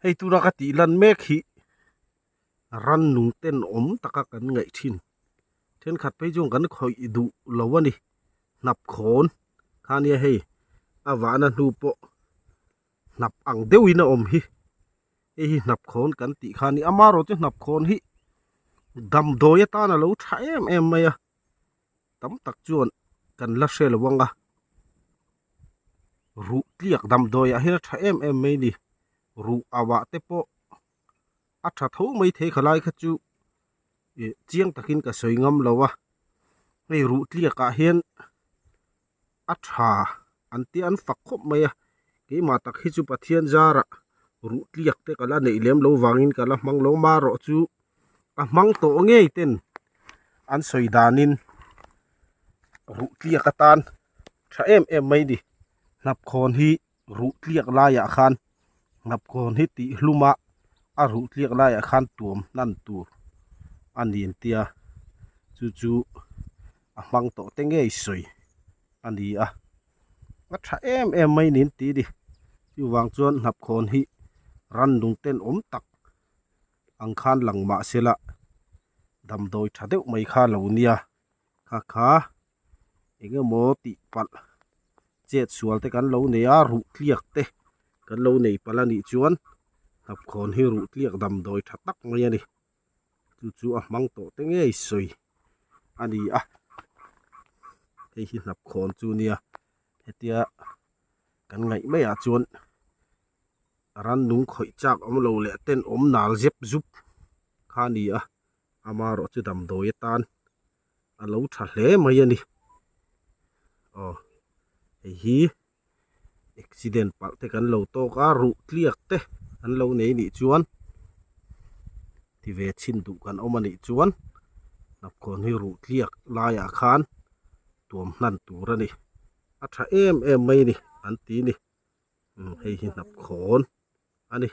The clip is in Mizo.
Hei tuna ka tih lan mek hi rannung tenawm taka kan ngaih thin. Thenkhat phei chuan kan khawih duh lo a ni. Hnap khawn kha nia hei a vahna hnu pawh hnap ang deuhin a awm hi. Hei hi hnap khawn kan tih kha a ni. Amaherawhchu hnap khawn hi damdawi atan a lo tha em em mai a. Tam tak chuan kan la hre lo ang a. Ruh tliak damdawi ah hian a tha em em mai a ni. Ruh au ah te pawh a tha tho mai thei khalai kha chu ih chiang takin ka sawi ngam lo a. Hei ruh tliak ah hian a tha an tia an fak khawp mai a keimah tak hi chu Pathian zarah ruh tliak te ka la neih lem lo vangin ka la hmang lo marawh chu a hmang tawh ngei ten an sawi danin ruh tliak atan tha em em mai a ni hnapkhawn hi ruh tliak laiah khan hnapkhawn hi tih hlum a a ruh tliak laiah khan tuam hnan tur a ni an tia chu chu a hmang tawh te ngei sawi a ni a a tha em em mai niin ti a ni chuvang chuan hnapkhawn hi rannung tenawm tak ang khan lang mah sela damdawi tha deuh mai kha lo nia kha kha eng emaw tih palh chet sual te kan lo nei a ruh tliak te kan lo nei palh a nih chuan hnapkhawn hi ruh tliak damdawi tha tak mai a ni chu chu a hmang tawh te ngei sawi a ni a hei hi hnapkhawn chu nia hetia kan ngaih maiah chuan rannung khawih chak awm lo leh tenawm nal zep zup kha a ni a amaherawh chu damdawi atan a lo tha hle mai a ni aw hei hi accident palh te kan lo tawk a ruh tliak te an lo nei nih chuan ti ve chhin duh kan awm a nih chuan hnapkhawn hi ruh tliak laiah khan tuam hnan tur a ni a tha em em mai a ni an ti a ni hei hi hnapkhawn a ni.